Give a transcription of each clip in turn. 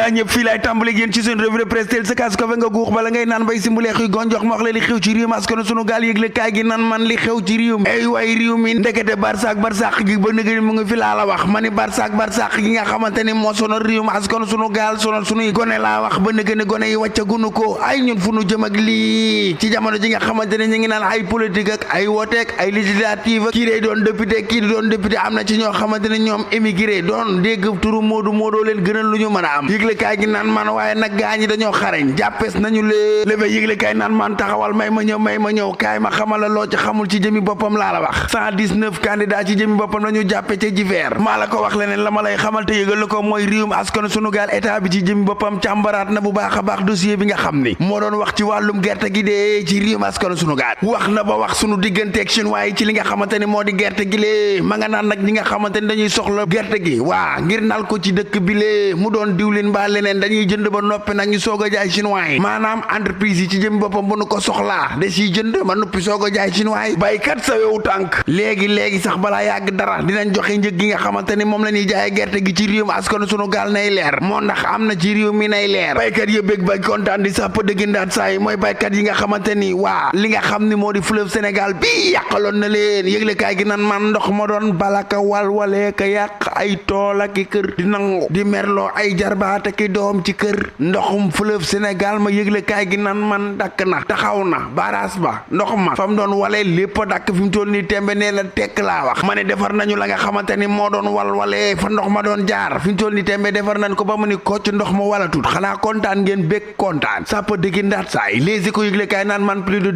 yaa ñëpp fii laay tàmbali yéen ci seen revue de presse teel sa kaas kafe nga guux bala ngay naan bay simbuleex yu gonjox ma wax la li xew ci réew mi askanu sunu gaal yëgle kaay gi nan man li xew ci réew mi ay waay réew mi ndekete barsaq gi ba nëgëni mu ngi fi laa la wax ma ni barsaq gi nga xamante ni moo sonal réew mi askanu sunu gaal sonal sunuy gone laa wax ba nëgëni gone yi wàccagunu ko ay ñun fu nu jëm ak lii ci jamono ji nga xamante ni ñu ngi naan ay politique ak ay woteek ay législative kii day doon député kii di doon député am na ci ñoo xamante ni ñoom émigré doon dégg turu Moodu leen gënal lu ñu mën a am yëglekaay gi naan man waaye nag gaañi dañoo xarañ jàppees nañu lee lévé yëglekaay naan man taxawal may ma ñëw kaay ma xamal la loo ci xamul ci jëmi boppam laa la wax 119 candidats ci jëmi boppam lañu jàppe ca jiveer maa la ko wax leneen la ma lay xamal te yëgal la ko mooy réewum askanu sunu gaal état bi ci jëmi boppam càmbaraat na bu baax a baax dossier bi nga xam ni moo doon wax ci wàllum gerte gi dee ci réewum askanu sunu gaal wax na ba wax sunu digganteeg chinois yi ci li nga xamante ni moo di gerte gi lee ma nga naan nag ñi nga xamante ni dañuy soxla gerte gi waa ngir nal ko ci dëkk bi lee mu doon diwlin mbaa leneen dañuy jënd ba noppi nag ñu soog a jaay chinois yi maanaam entreprise yi ci jëm boppam bu nu ko soxlaa da ciy jënd ba noppi soog a jaay chinois yi baykat sa yow tànk léegi sax balaa yàgg dara dinañ joxe njëg gi nga xamante ni moom la ñuy jaayee gerte gi ci réew mi askanu sunu gaal nay leer moo ndax am na ci réew mi nay leer baykat yëpp bëgg ba kontaan di sax dëggindaat saa yi mooy baykat yi nga xamante ni waa li nga xam ni moo di fleuve Sénégal bi yàqaloon na leen yëglekaay gi nan man ndox ma doon balaka walwalee ka yàq ay tool ak i kër di nangu di merloo ay jarbaat ak i doom ci kër ndoxum fleuve Sénégal ma yëglekaay gi nan man dakk na taxaw na baras ba ndox ma fa mu doon walee lépp a dakk fi mu toll nii tembe nee la tekk laa wax ma ne defar nañu la nga xamante ni moo doon walwalee fa ndox ma doon jaar fi mu toll nii tembe defar nañ ko ba mu ni kocc ndox ma walatut xanaa kontaan ngeen bég kontaan sàpp dëggi ndaat saay léegi ko yëglekaay naan man plus de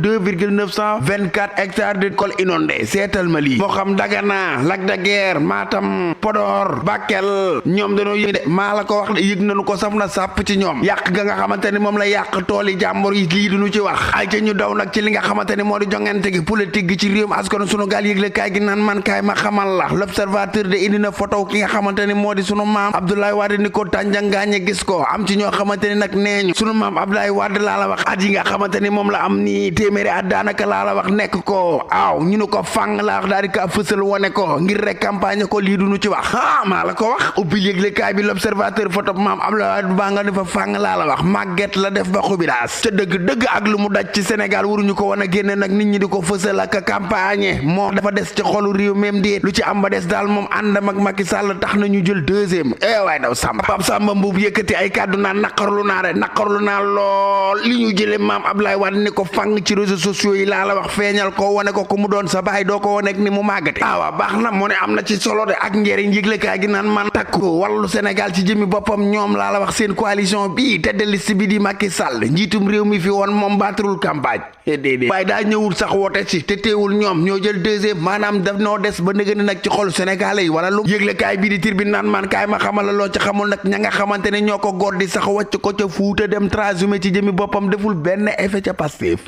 2,924 hectares de col inondé seetal ma lii moo xam Dagana Lac de Guiers Matam Podor Bakel ñoom dañoo yëg de maa la ko wax de yëg nañu ko saf na sàpp ci ñoom yàq ga nga xamante ni moom la yàq tool yi jàmbur yi lii duñu ci wax ay ca ñu daw nag ci li nga xamante ni moo di jongante gi politique gi ci réewum askanu sunu gaal yëgle kaay gi naan man kaay ma xamal la l'observateur de indi na photo ki nga xamante ni moo di sunu maam Abdoulaye Wade ni ko tànjangaañe gis ko am ci ñoo xamante ni nag neeñu sunu maam Abdoulaye Wade laa la wax at yi nga xamante ni moom la am nii téeméeri at daanaka laa la wax nekk ko aaw ñu nu ko fàng laa wax daal di ka fësal wone ko ngir rek campagne ko lii duñu ci wax maa la ko wax ubbi yëgle kaay bi l'observateur photo maam Abdoulaye Wade baa nga ni fa fàng laa la wax màgget la def ba xubidaas ca dëgg ak lu mu daj ci Sénégal waruñu ko wan a génne nag nit ñi di ko fësal ak campagne moo dafa des ci xolu réew même déet lu ci am ba des daal moom àndam ak Macky Sall tax na ñu jël deuxième waay daw Samba Pape Samba Mbuub yëkkati ay kàddu naan naqarlu naa lool li ñu jële maam Abdoulaye Wade ni ko fang ci réseaux sociaux yi laa la wax feeñal ko wane ko ku mu doon sa baay doo ko wane ak ni mu màggate waaw baax na moo ne am na ci solo de ak njëriñ yëglekaay gi naan man takku wàllu Sénégal ci jëmi boppam ñoom laa la wax seen coalition bii tête de liste bi di Macky Sall njiitum réew mi fi woon moom baaturul campagne déedéet waaye daa ñëwul sax woote ci te teewul ñoom ñoo jël deuxième maanaam daf noo des ba nëgëni nag ci xolu sénégalais yi wala lu yëglekaay bii di Tribune naan man kaay ma xamal la loo ci xamul nag ña nga xamante ne ñoo ko góor di sax wàcc ko ca Fuuta dem transhumé ci jëmi boppam deful benn effet ca Pastef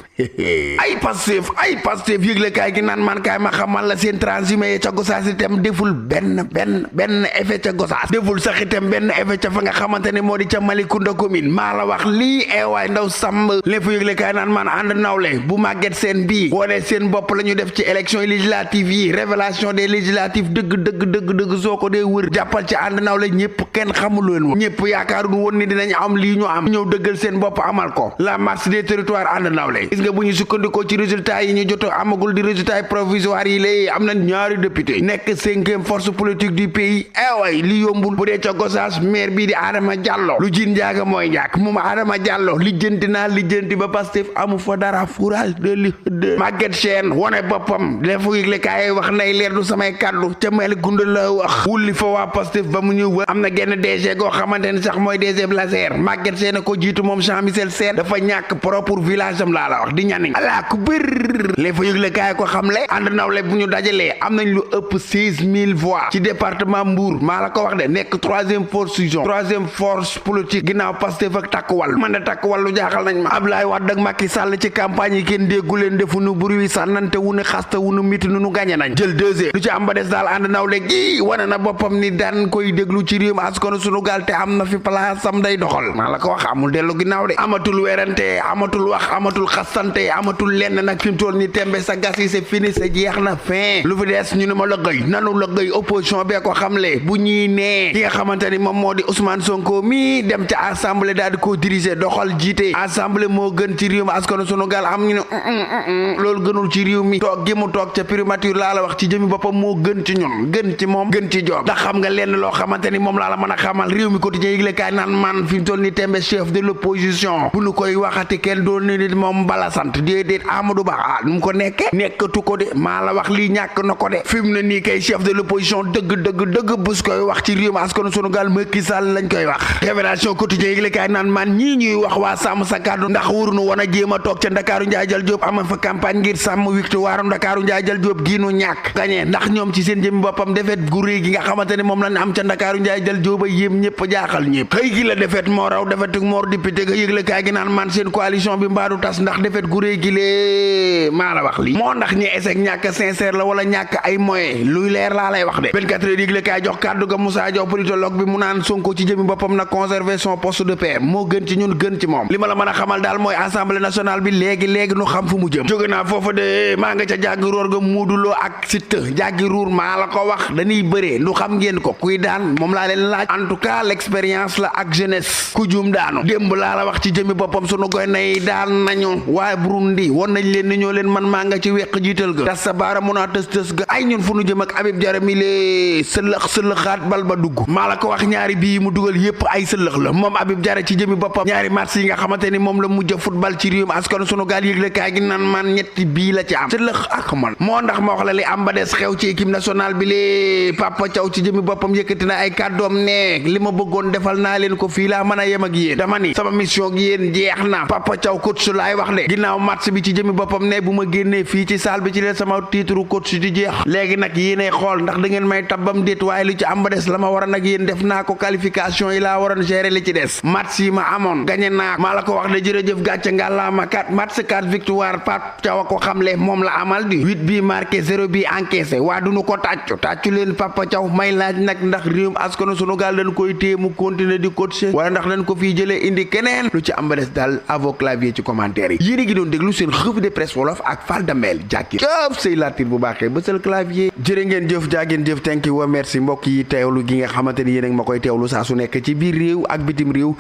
ay Pastef yëglekaay gi naan man kaay ma xamal la seen transhumé ca Gossas itam deful benn effet ca Gossas deful sax itam benn effet ca fa nga xamante ne moo di ca Malicounda commune maa la wax lii waay ndaw sàmm lépp yëglekaay naan man ànd nawle bu màgget seen bii wone seen bopp la ñu def ci élection législative yi révélation des législatives dëgg soo ko dee wër jàppal ci ànd nawle ñëpp kenn xamul leen woon ñëpp yaakaaruñu woon ni dinañ am lii ñu am ñëw dëggal seen bopp amal ko la marche des territoires ànd nawle gis nga bu ñu sukkandikoo ci résultat yi ñu joto amagul di résultat provisoire yi lay am na ñaari député nekk 5e force politique du pays waay li yombul bu dee ca Gossas maire bii di Adama Diallo lu jiin njaaga mooy njaak moom Adama Diallo lijjanti ba Pastef amu fa dara fourage de li de Maguette Sène wone boppam defu yëglekaay wax nay leer du samay kaddu ca Malicounda la wax wulli fa waa Pastef ba mu ñëw am na genn DG goo xamante ne sax mooy DG Blazer Maguette Sène ko jiitu moom Jean Michel Sène dafa ñàkk propre village am laa la wax di ñaniñ alaa ku bër les fa yëglekaay ko xamle ànd nawle bu ñu dajalee am nañ lu ëpp 16000 voix ci département Mbour maa la ko wax de nekk 3e force politique ginnaaw Pastef ak Takku Wallu man de Takku Wallu jaaxal nañ ma Abdoulaye Wade ak Macky Sall ci campagne yi kenn déggu leen defu nu bruit sànnante wu nu xasta wu nu miti nu gañe nañ jël deuxième lu ci am ba des daal ànd nawle gi wane na boppam ni daan koy déglu ci réew mi askanu sunu gaal te am na fi place am day doxal maa la ko wax amul dellu ginnaaw de amatul werante amatul wax amatul xastante amatul lenn nag fi mu toll ni tembe sa gas yi c'est fini sa jeex na fin lu fi des ñu ne ma lëggëy nanu lëggëy opposition bee ko xamle bu ñuy nee ki nga xamante ni moom moo di Ousmane Sonko Sonko mi dem ca assemblée daal di ko diriger doxal jiite assemblée moo gën ci réew mi askanu sunu gaal am ñu ne loolu gënul ci réew mi toog gi mu toog ca primature laa la wax ci jëmi boppam moo gën ci ñun gën ci moom gën ci job ndax xam nga lenn loo xamante ni moom laa la mën a xamal réew mi quotidien yëgle kaay naan man fi mu toll ni tembe chef de l'opposition bu nu koy waxati kenn doon ni nit moom bala sant déedéet Amadou Ba nu mu ko nekkatu ko de maa la wax lii ñàkk na ko de fi mu ne nii kay chef de l'opposition dëgg bus koy wax ci réew mi askanu sunu gaal Macky Sall lañ koy wax révélation quotidien yëgle kaay naan man ñii ñuy wax waa sàmm sa kàddu ndax waruñu woon a jéem a toog ca Ndakaaru Njaay Jal Jóob amal fa campagne ngir sàmm victoire Ndakaaru Njaay Jal Jóob gii nu ñàkk gañe ndax ñoom ci seen jëmi boppam defet gu réy gi nga xamante ne moom lañ am ca Ndakaaru Njaay Jal Jóob a yéem ñëpp jaaxal ñëpp xëy gi la defet moo raw defetuk moor député ga yëgle kaay gi naan man seen coalition bi mbaadu tas ndax defet gu réy gi lee maa la wax li moo ndax ñi échec ñàkk sincère la wala ñàkk ay moyens luy leer laa lay wax de 24 heures yëgle kaay jox kàddu ga Moussa Diaw politologue bi mu naan Sonko ci jëmi boppam na conserver son poste de paix moo gën ci ñun gën ci moom li ma la mën a xamal daal mooy assemblée nationale bi léegi nu xam fu mu jëm jóge naa foofa de maa nga ca jàggi ruur ga muuduloo ak Siteu jàggi ruur maa la ko wax dañuy bëree lu xam ngeen ko kuy daan moom laa leen laaj en tout cas l'expérience la ak jeunesse ku juum daanu démb laa la wax ci jëmi boppam sunu goy nay daan nañu waaye Burundi won nañ leen ni ñoo leen man maa nga ci weq jiital ga tas sa baara mun a tës ga ay ñun fu nu jëm ak Habib Diarra mi lee sëlëxaat bal ba dugg maa la ko wax ñaari bii mu dugal yépp ay sëlëx la moom Habib Diarra ci jëmi boppam ñaari match yi nga xamante ni moom la mujj football ci réewum askan sunu gaal yëgle kaay gi naan man ñetti bii la ci am sëlëx ak man moo ndax ma wax la li am ba des xew ci équipe nationale bi lee Papa Thiaw ci jëmi boppam yëkkati na ay kàddoom ne li ma bëggoon defal naa leen ko fii laa mën a yem ak yéen dama ni sama mission gi yéen jeex na Papa Thiaw coach laay wax de ginnaaw match bi ci jëmi boppam ne bu ma génnee fii ci salle bi ci leen sama titre coach di jeex léegi nag yéenay xool ndax da ngeen may tabbam déet waaye lu ci am ba des la ma war a nag yéen def naa ko qualification yi laa waroon gérer li ci des match yi ma amoon gagné naa maa la ko wax de jërëjëf gàcce ngàllaama 4 match 4 victoire Pape Thiaw a ko xamle moom la amal di 8 bi marqué 0 bi encaissé waa duñu ko tàccu leen Papa Thiaw may laaj nag ndax réewum askanu sunu gaal dañ koy téye mu continuer di coacher wala ndax dañ ko fii jëlee indi keneen lu ci am ba des daal à vos claviers ci commentaire yi yéen a ngi doon déglu seen revue de presse wolof ak Fall Damel jàkki jëf say latir bu baaxee bësal clavier jërë ngeen jëf jaageen jëf thank you wa merci mbokk yi teewlu gi nga xamante ni yéen a ngi ma koy teewlu saa su nekk ci biir réew ak bitim réew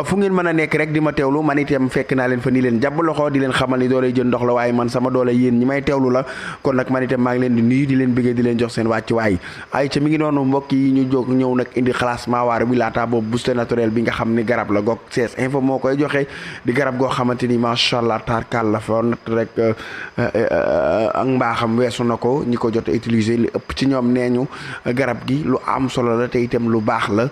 fu ngeen mën a nekk rek di ma teewlu man itam fekk naa leen fa ni leen jàpp loxo di leen xamal ni doole jën ndox la waaye man sama doole yéen ñi may teewlu la kon nag man itam maa ngi leen di nuyu di leen bëggee di leen jox seen wàcc waay ay ca mi ngi noonu mbokk yi ñu jóg ñëw nag indi classement waar bi laata boobu booster naturel bi nga xam ni garab la goog CS info moo koy joxe di garab goo xamante ni macha allah tarkal la fa nat rek ak mbaaxam weesu na ko ñi ko jot a utiliser li ëpp ci ñoom nee ñu garab gi lu am solo la te itam lu baax la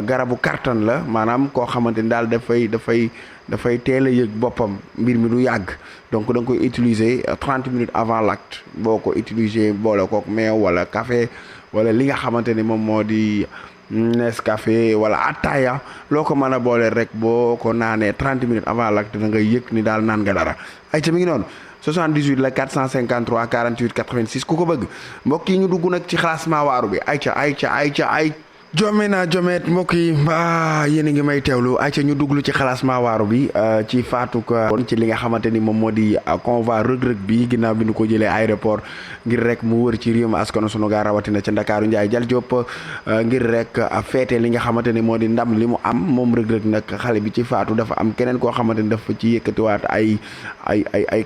garabu kartan la maanaam koo xamante ni daal dafay teel a yëg boppam mbir mi du yàgg donc da nga koy utiliser 30 minutes avant l'acte boo ko utiliser boole kook meew wala café wala li nga xamante ni moom moo di Nescafé wala ataaya loo ko mën a boole rek boo ko naanee 30 minutes avant l'acte da ngay yëg ni daal naan nga dara ay ca mi ngi noonu 78 la 453 48 86 ku ko bëgg mbokk yi ñu dugg nag ci classement waaru bi ay jome naa jomeet mbokk yi mbaa yéen a ngi may teewlu ay ca ñu duglu ci classement waaru bi ci faatu ko kon ci li nga xamante ni moom moo di convoi rëg-rëg bi ginnaaw bi ñu ko jëlee aéroport ngir rek mu wër ci réew mi askanu sunu gaa rawatina ca Ndakaaru Njaay Jal Jóob ngir rek feete li nga xamante ni moo di ndam li mu am moom rëg-rëg nag xale bi ci faatu dafa am keneen koo xamante ni dafa ci yëkkatiwaat ay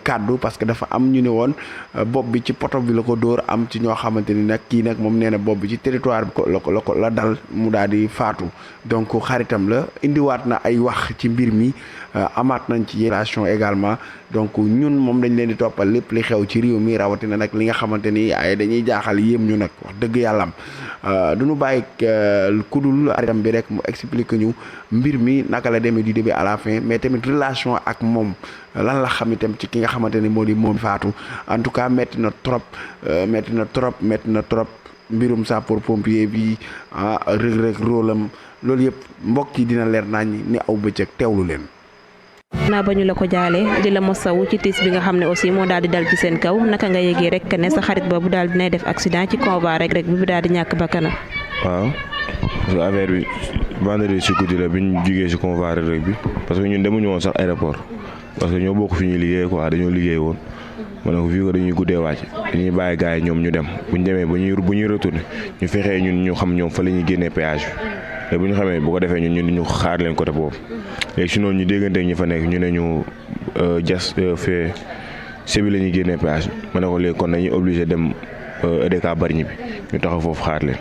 kàddu parce que dafa am ñu ne woon bopp bi ci poto bi la ko dóor am ci ñoo xamante ni nag kii nag moom nee na bopp bi ci territoire bi la dal mu daal di faatu donc xaritam la indiwaat na ay wax ci mbir mi amaat nañ ci relation également donc ñun moom dañ leen di toppal lépp li xew ci réew mi rawatina nag li nga xamante ni ay dañuy jaaxal yéem ñu nag wax dëgg yàllam du ñu bàyyi kudul xaritam bi rek mu explique ñu mbir mi naka la demee du début à la fin mais tamit relation ak moom lan la xam itam ci ki nga xamante ni moo di moom faatu en tout cas metti na trop mbirum sapeur pompier bi rëg-rëg rôlam loolu yëpp mbokk yi dina leer nañ ni aw bëccëg teewlu leen. naa ba ñu la ko jaalee di la mosawu ci tiis bi nga xam ne aussi moo daal di dal ci seen kaw naka nga yëgee rek ne sa xarit boobu daal dinay def accident ci convoi rek bi daal di ñàkk bakkanam. waaw parce que affaire bi vendredi si guddi la bi ñu jugee si convoi rek bi parce que ñun demuñu woon sax aéroport parce que ñoo bokk fi ñuy liggéey quoi dañoo liggéey woon. ma ne ko fii ko dañuy guddee wàcc dañuy bàyyi gars yi ñoom ñu dem bu ñu demee bu ñuy retourné ñu fexee ñun ñu xam ñoom fa la ñuy génnee péage léegi bu ñu xamee bu ko defee ñun ñu xaar leen côté boobu léegi si noonu ñu déggante ñi fa nekk ñu ne ñu jas fee sebi la ñuy génnee péage ma ne ko léegi kon dañuy obligé dem EDK Bargny bi ñu taxaw foofu xaar leen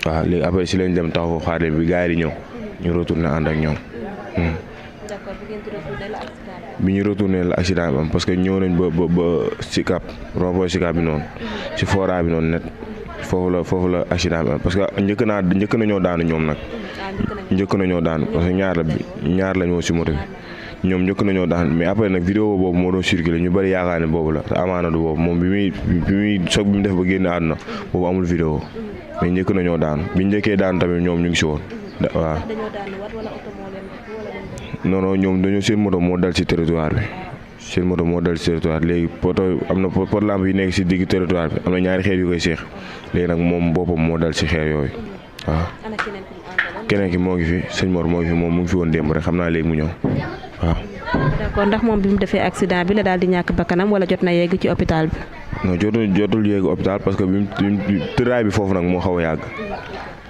waaw léegi après si lañ dem taxaw foofu xaar leen bi gars yi di ñëw ñu retourné ànd ak ñoom. bi ñu retourné la accident bi am parce que ñëw nañ ba Sicap rond-point Sicap bi noonu si fora bi noonu net foofu la accident bi am parce que njëkk nañoo daanu ñoom nag njëkk nañoo daanu parce que ñaar la ñoo si moto bi ñoom njëkk nañoo daanu mais après nag vidéo boobu moo doon circulé ñu bëri yaakaar ne boobu la te amaana du boobu moom bi muy soog bi mu def ba génn àdduna boobu amul vidéo mais njëkk nañoo daanu bi njëkkee daanu tamit ñoom ñu ngi si woon waaw. non ñoom dañoo seen moto moo dal ci territoire bi léegi poto am na pot lampe yi nekk ci digg territoire bi am na ñaari xeer yu koy seex léegi nag moom boppam moo dal ci xeer yooyu waaw. keneen ki moo ngi fi sëñ Mor moo ngi fi moom mu ngi fi woon démb rek xam naa léegi mu ñëw waaw. d'accord ndax moom bi mu defee accident bi la daal di ñàkk bakkanam wala jot na yegg ci hôpital bi. non jotul yegg hôpital parce que bi tëraay bi foofu nag moo xaw a yàgg.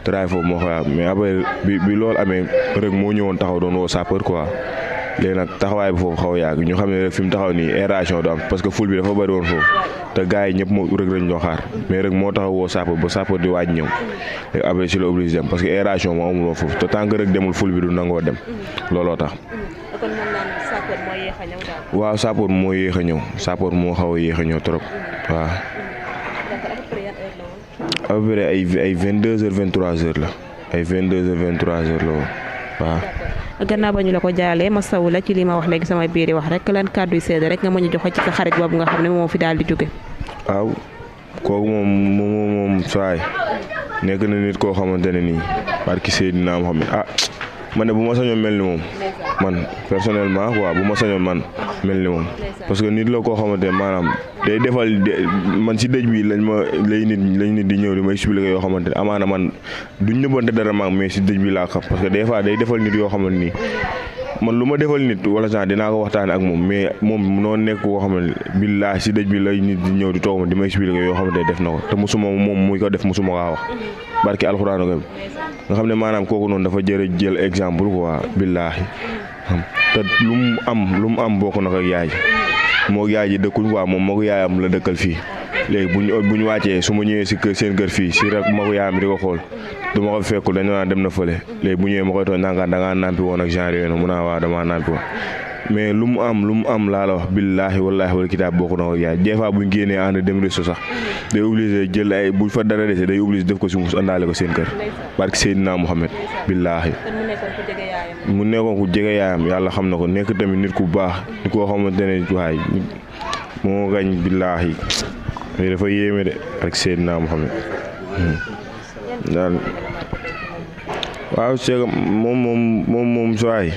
tëraay foofu moo xaw a mais après bi loolu amee rek moo ñëwoon taxaw doon woo sapeur quoi léegi nag taxawaay bi foofu xaw a yàgg ñu xam ne rek fi mu taxaw nii aération du am parce que ful bi dafa bëri woon foofu te gars yi ñëpp moo rek lañ doon xaar mais rek moo taxaw woo sapeur ba sapeur di waaj ñëw léegi après si la obligé dem parce que aération moo amul woon foofu te tant que rek demul ful bi du nangoo dem looloo tax. waaw sapeur moo yéex a ñëw sapeur moo xaw a yéex a ñëw trop waaw. à peu près ay 22h 23h la ay 22h 23h la woon waaw. gannaaw ba ñu la ko jaalee ma saw la ci li ma wax léegi sama biir wax rek lan kàddu yu seede rek nga mën a joxe ci sa xarit boobu nga xam ne moo fi daal di jóge. waaw kooku moom saay nekk na nit koo xamante ne nii barki Seydina Muhammad man ne bu ma sañoon mel ni moom man personnellement quoi bu ma sañoon man mel ni moom parce que nit la koo xamante ne maanaam day defal man si dëj bi lay nit di ñëw di ma expliquer yoo xamante ne amaana man duñ nëbbante dara maag mais si dëj bi laa xam parce que des fois day defal nit yoo xamante nii man lu ma defal nit wala genre dinaa ko waxtaane ak moom mais moom noo nekk koo xam ne billaahi si dëj bi lay nit di ñëw di toog ma di ma expliquer yoo xamante ne def na ko te musuma moom muy ko def musuma kaa wax barki alxuraan nga xam ne maanaam kooku noonu dafa jël exemple quoi billaahi te lu mu am bokk na ko ak yaay moo yaay ji dëkkuñ quoi moom moo ko yaayam la dëkkal fii léegi bu ñu wàccee su ma ñëwee si seen kër fii si rek ma ko yaayam di ko xool du ma ko fekkul dañu naan dem na fële léegi bu ñëwee ma koy tooñ nangaan da ngaa nampi woon ak genre yooyu noonu mun naa waa damaa nampi woon mais lu mu am laa la wax billaahi wallaahi wal kitaab bokk na ko ak yaay des fois buñ génnee ànd dem resto sax day obligé jël ay bu fa dara dese day obligé def ko si mus àndaale ko seen kër barke Seydina Muhammad billaahi mu nekkoon ku jege yaayam yàlla xam na ko nekk tamit nit ku baax nit koo xamante ne waay moo gañ billaahi dafa yéeme de barke Seydina Muhammad daal waaw c'est moom soaay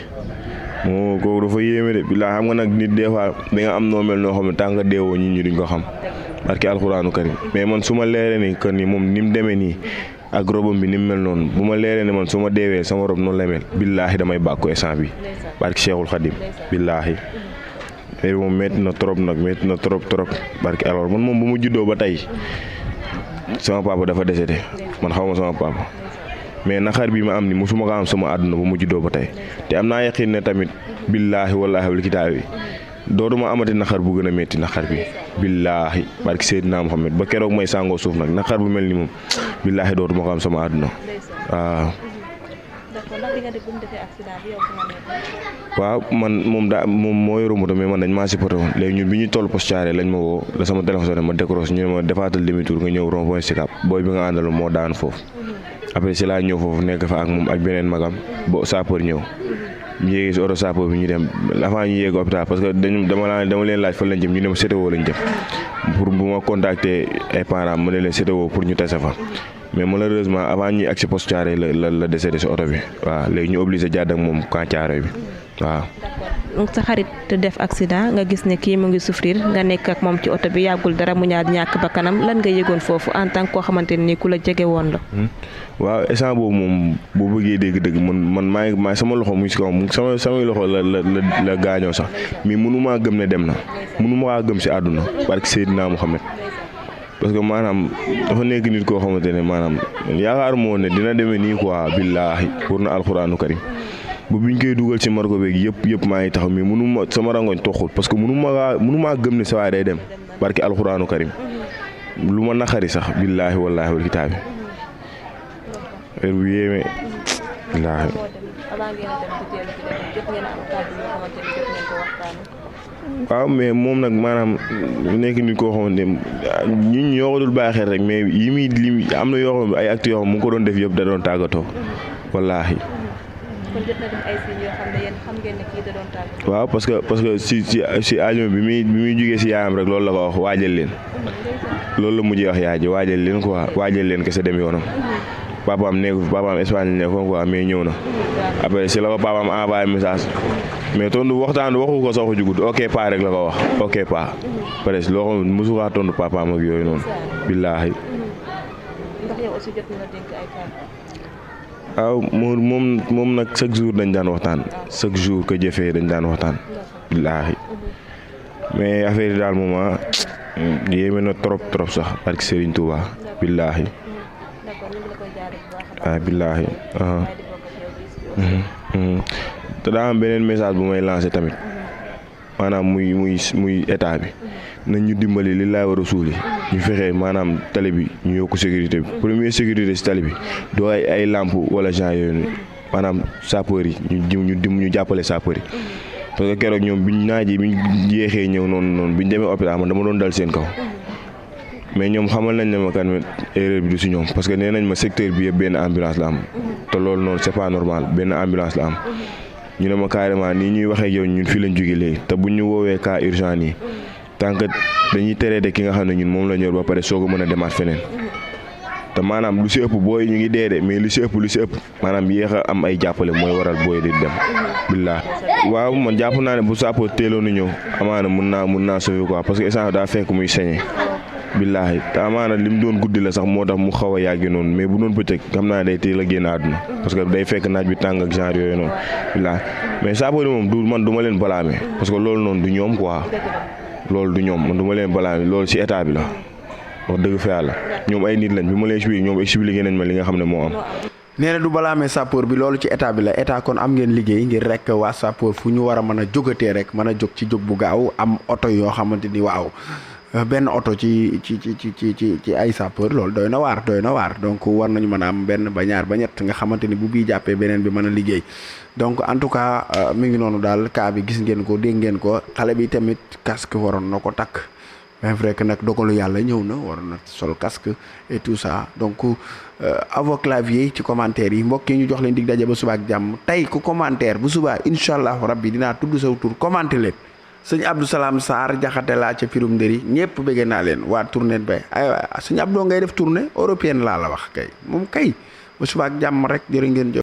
moo kooku dafa yéeme de billaahi xam nga nag nit des fois bi nga am noo mel noo xam ne tant que deewoo ñi duñ ko xam barke alxuraanu karim mais man su ma leeree ni que ni moom ni mu demee nii ak robam bi ni mu mel noonu bu ma leeree ne man su ma deewee sama rob noonu la mel billaahi damay bàkku instant bi barke Cheikhul Khadim billaahi léegi moom métti na trop nag métti na trop barke alors man moom bu mu juddoo ba tey sama papa dafa décédé man xaw ma sama papa mais naxar bi ma am ni mosuma ko am sama àdduna bu mu juddoo ba tey te am naa yaqin ne tamit billaahi wallaahi wal kitaabi dootuma amati naxar bu gën a métti naxar bi billaahi barki Seydina Muhammad ba keroog may sàngoo suuf nag naxar bu mel ni moom billaahi dootuma ko am sama àdduna waaw. waaw man moom moo yoru moto mais man dañ maa supporté woon léegi ñun bi ñuy toll poste Thiaroye lañ ma woo la sama téléphone ma décroché ñu ne ma defaatal demi tour nga ñëw rond-point Sicap booy bi nga àndal moo daan foofu après si laa ñëw foofu nekk fa ak moom ak beneen magam bo sapeur ñëw ñu yéegee si oto sapeur bi ñu dem avant ñu yéeg hôpital parce que dama leen laaj fan lañ jëm ñu ne ma CTO lañ jëm pour bu ma contacter ay parents ma ne leen CTO pour ñu tase fa mais malheureusement avant ñuy agsi poste Thiaroye la décédé si oto bi waaw léegi ñu obligé jàdd ak moom camp Thiaroye bi waaw. donc sa xarit def accident nga gis ne kii mu ngi souffrir nga nekk ak moom ci oto bi yàggul dara mu ñàkk ba kanam lan nga yëgoon foofu en tant que koo xamante ne nii ku la jege woon la. waaw instant boobu moom boo bëggee dégg-dëgg man maa sama loxo mu ngi si kaw samay loxo la gaañoo sax mais mënumaa gëm ne dem na mënumaa gëm si àdduna barke Seydina Muhammad parce que maanaam dafa nekk nit koo xamante ne maanaam yaakaar moo ne dina demee nii quoi billaahi pour na alxuraanu karim bu biñ koy dugal ci marko beeg yëpp maa ngi taxaw mais mënuma sama rangoñ toxul parce que mënumaa gëm ne sa waay day dem barki alxuraanu karim lu ma naqari sax billaahi wallaahi wal kitaabi heure bu yéeme billaahi waaw mais moom nag maanaam nekk nit koo xamante ñun ñoo ko dul bàyyi xel rek mais yi muy lim am na yoo xam ay actes yoo xam mu ngi ko doon def yëpp da doon tàggatoo wallaahi. kon jot na def ay signes yoo xam ne yéen xam ngeen ne kii da doon tàggatoo. waaw parce que si aljuma bi muy jugee si yaayam rek loolu la ko wax waajal leen loolu la mujjee wax yaay ji waajal leen quoi waajal leen kese dem yoonam. papaam nekkul papaam Espagne nekkoon quoi mais ñëw na après si la ko papaam envoyé message mais tontu waxtaan waxu ko sax ju gudd ok pa rek la ko wax ok pa presque loo xam ne mosu kaa tontu papaam ak yooyu noonu billaahi. ndax yow aussi jot na dénk ay kàddu. waaw moom nag chaque jour dañ daan waxtaan chaque jour que jëfee dañ daan waxtaan billaahi mais affaire yi daal moom yéeme na trop sax barke Serigne Touba billaahi. waaw billaahi te daa am beneen message bu may lancé tamit maanaam muy état bi nañ ñu dimbali li laay war a suuli ñu fexe maanaam tali bi ñu yokk sécurité bi première sécurité si tali bi doo ay lampe wala genre yooyu maanaam sapeur yi ñu jàppale sapeur yi parce que keroog ñoom biñ yéexee ñëw noonu biñ demee hôpital man dama doon dal seen kaw mais ñoom xamal nañ ne ma kan erreur bi du si ñoom parce que nee nañ ma secteur bi yëpp benn ambulance la am te loolu noonu c'est pas normal benn ambulance la am ñu ne ma carrément nii ñuy waxee yow ñun fii lañ jóge léegi te buñ ñu woowee cas urgent nii tant que dañuy teree de ki nga xam ne ñun moom la ñor ba pare soog a mën a demaat feneen te maanaam lu si ëpp booy ñu ngi dee de mais lu si ëpp maanaam yéex a am ay jàppale mooy waral booy di dem billah waaw man jàpp naa ne bu sappo teeloon a ñëw amaana mun naa sauver quoi parce que essence daa fekk muy saigné billaahi te amaana li mu doon guddi la sax moo tax mu xaw a yàgg noonu mais bu doon bëccëg xam naa day teel a génn àdduna parce que day fekk naaj bi tàng ak genre yooyu noonu billaahi mais sappo moom du man du ma leen balaame parce que loolu noonu du ñoom quoi loolu du ñoom man du ma leen balaame loolu ci état bi la wax dëgg fa yàlla ñoom ay nit lañ bi ma leen expliqué ñoom expliqué nañ ma li nga xam ne moo am. nee na du balaamee sapeur bi loolu ci état bi la état kon am ngeen liggéey ngir rek waa sapeur fu ñu war a mën a jógatee rek mën a jóg ci jóg bu gaaw am oto yoo xamante ni waaw benn oto ci ay sapeur loolu doy na waar donc war nañu mën a am benn ba ñaar ba ñett nga xamante ni bu bii jàppee beneen bi mën a liggéey donc en tout cas mi ngi noonu daal cas bi gis ngeen ko dégg ngeen ko xale bi tamit casque waroon na ko takk bien vrai que nag dogalu yàlla ñëw na waroon na sol casque et tout ça donc à vos claviers ci commentaire yi mbokk yi ñu jox leen dig daje ba suba ak jàmm tey ku commentaire bu subaa incha allah rabbi dinaa tudd saw tur commenté leen sëñ Abdou Salam Sarr jaxate laa ca firum ndëri ñëpp bëgg naa leen waa tournée bay aywa sëñ Abdou ngay def tournée européenne laa la wax kay moom kay ba suba ak jàmm rek jërë ngeen jëf